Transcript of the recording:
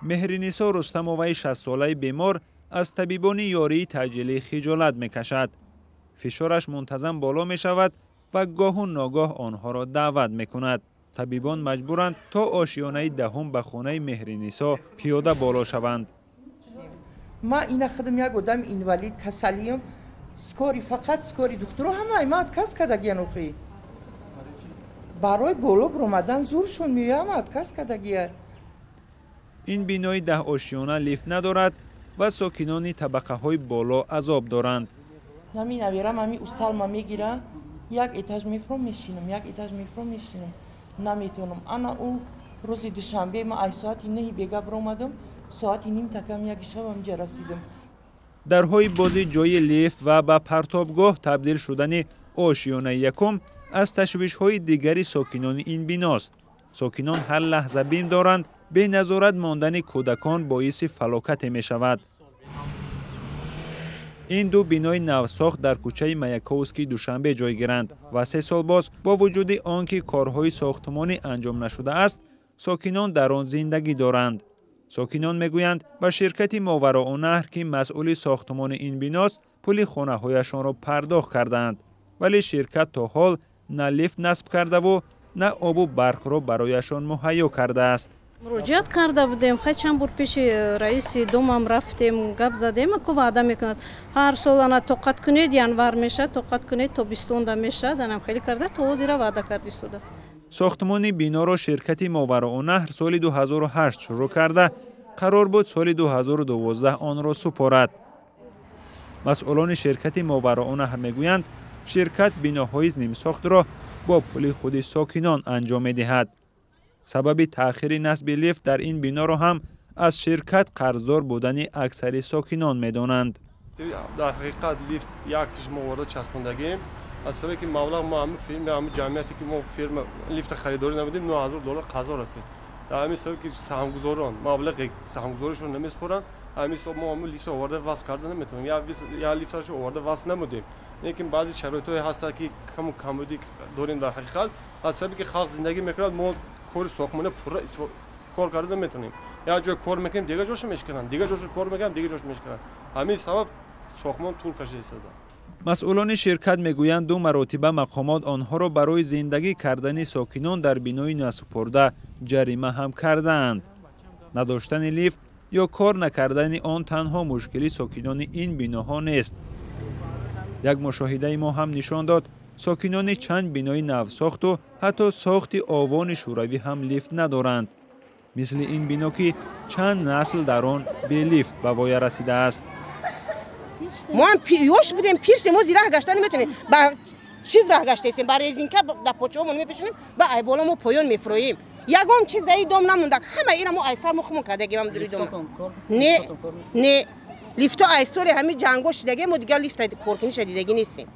Меҳринисо Рустамоваи 60-солаи бемор аз табибони ёрии таъҷилӣ хиҷолат мекашад. Фишораш мунтазам боло мешавад ва гоҳу ногоҳ онҳоро даъват мекунад. Табибон маҷбуранд то ошиёнаи 10 ба хонаи Меҳринисо пиёда боло шаванд. Ман ина худам як одами инвалид, касалиам, скорый, фақат скорый, духтуро ҳамаи ма отказ кардагиян. Охи, барои боло биромадан зуршон меояд, ҳама отказ кардагия. Ин бинои 10 ошиёна лифт надорад ва сокинони табақаҳои боло азоб доранд. Ҳамин наверам ҳами усталма мегира, як этаж мефуром, мешинам, як этаж мефуром, мешинам, наметавонам. Ана ӯ рӯзи душанбе ман аз соати 9-и бега биромадам, соати ним такам яки шаб ҳамҷа расидам. Дарҳои бози ҷои лифт ва ба партобгоҳ табдил шудани ошиёнаи якум аз ташвишҳои дигари сокинони ин биност. Сокинон ҳар лаҳза бим доранд, беназорат мондани кӯдакон боиси фалокате мешавад. Ин ду бинои навсохт дар кӯчаи Маяковский, Душанбе ҷойгиранд ва 3 сол боз, бо вуҷуди он ки корҳои сохтмонӣ анҷом нашудааст, сокинон дар он зиндагӣ доранд. Сокинон мегӯянд, ба ширкати Мовароуннаҳр, ки масъули сохтмони ин биност, пули хонаҳояшонро пардохт кардаанд, вале ширкат то ҳол на лифт насб кардаву на обу барқро барояшон муҳайё кардааст. Муроҷиат карда будем, хай, чанд бор пеши раиси домам рафтем, гап задем. Ку ваъда мекунад ҳар сол: ана, тоқат кунед, январ мешавад, тоқат кунед, тобистонда мешавад. Анам хеле карда, то ҳозира ваъда кард истода. Сохтмони биноро ширкати Мовароуннаҳр соли 2008 шурӯъ карда, қарор буд соли 2012 онро супорад. Масъулони ширкати Мовароуннаҳр мегӯянд, ширкат биноҳои нимсохтро бо пули худи сокинон анҷом медиҳад. Сабаби таъхири насби лифт дар ин биноро ҳам аз ширкат қарздор будани аксари сокинон медонанд. Дар ҳақиқат, лифт яктиш мо оварда часпондагием. Аз сабаби ки маблағ мо ҳамин фирма, ҳамин ҷамъияте ки мо фирма лифта харидорӣ намудем, 9000 доллар қарздор ҳастем. Дар ҳамин сабаб ки саҳмгузорон маблағи саҳмгузоришон намесупоранд, ҳамин ҳисоб мо ҳамин лифта оварда васл карда наметавонем. Як лифташо оварда васл намудем. Лекин баъзе шароитҳое ҳастанд, ки каму камбудӣ дорем. Дар ҳақиқат, аз сабаби ки халқ зиндагӣ мекунад, мо кори сохтмонӣ пурра кор карда наметавонем. Як ҷой кор мекунем, дигар ҷошо мешикананд, дигар ҷошо кор мекунем, дигар ҷошо мешикананд. Ҳамин сабаб сохтмон тӯл кашида истодааст. Масъулони ширкат мегӯянд, ду маротиба мақомот онҳоро барои зиндагӣ кардани сокинон дар бинои насупорда ҷарима ҳам кардаанд. Надоштани лифт ё кор накардани он танҳо мушкили сокинони ин биноҳо нест. Як мушоҳидаи мо ҳам нишон дод, сокинони чанд бинои навсохту ҳатто сохти овони шӯравӣ ҳам лифт надоранд, мисли ин бино, ки чанд насл дар он белифт ба воя расидааст. Мо ҳам ёш будем, пир шудем, мо зираҳ гашта наметонем. Ба чиз раҳ гаштаистем? Ба резинка дар почаҳомон мепешонем, ба айбола мо поён мефуроем. Ягон чиз дар ин дом намонда, ҳама ира мо айсар мо хумон кардагим дури дом. Не, не, лифто ай соли ҳамин ҷанго шидагем, мо дигар лифта коркуниша дидагӣ нестем.